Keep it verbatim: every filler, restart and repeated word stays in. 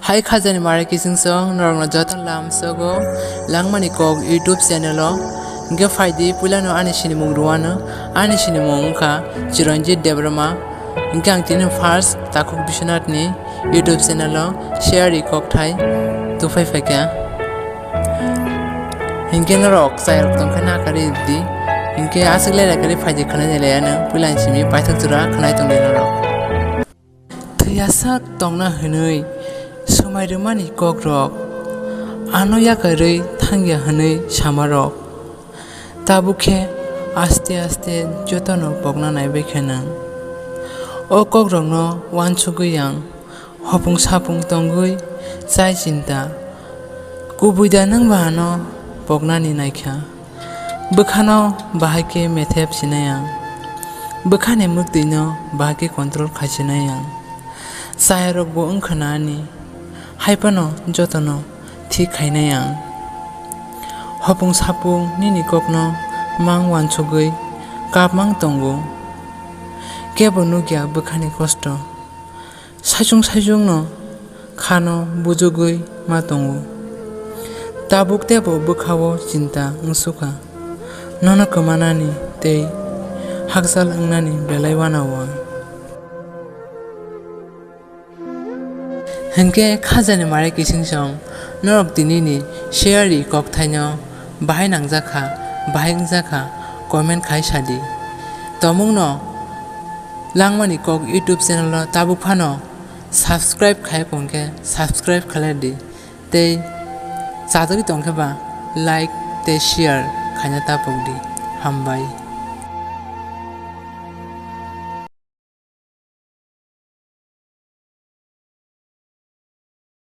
Hai khajani mare kisingso norokno joto lamsogo Langmani Kok YouTube channel o. Hingke phaidi puilano ani sinimung rwano, ani sinimung wngkha Chiranjit Debbarma. Hingke ang tini first Takhuk Biswanath ni YouTube channel o share ri kokthai tuphai phaikha. Hingke norok chayok tongkhe nakarwi di. Hingke aswk lerai kwrwi phaidi khwnai ni leya nang puila ni simi paithak jora khwnai tongdi norok. Thwiyasak tongna hwnwi swmai rwmani kokrok, ano yakarwi thangya hwnwi samarok. Tabuk khe aste aste jotono pokna naibai khe nwng. O kokrokno uansugwi ang hopung sapung tongwi chai chinta. Kubui da nwng ba ano poknani naikha? Bwkhano bahai khe methep sinai ang. Bwkhani mwktwino bahai khe control khai sinai ang. Chayarokbo wngkha na ani. Haiphano jotono thik khainai ang. Hopung sapung nini kokno mang uansugwi kapmang tongo. Kebo nukya bwkhani kosto. Saichung saichungno khano bujugwi ma tongo. Tabuk teibo bwkhao chinta wngsukha. Nono kwmanani tei hakchal wngnani belai uanao ang. Hinkhe khajani mare kiching song norok tinini share ri kokthaino bahai nangjakha, bahai wngjakha, comment khai sadi. Tomungno Langmani Kok YouTube channel o tabuk phano subscribe khai phone khe subscribe khlai di tei chajagwi tongkhe ba like tei share khaina tapok di. Hambai.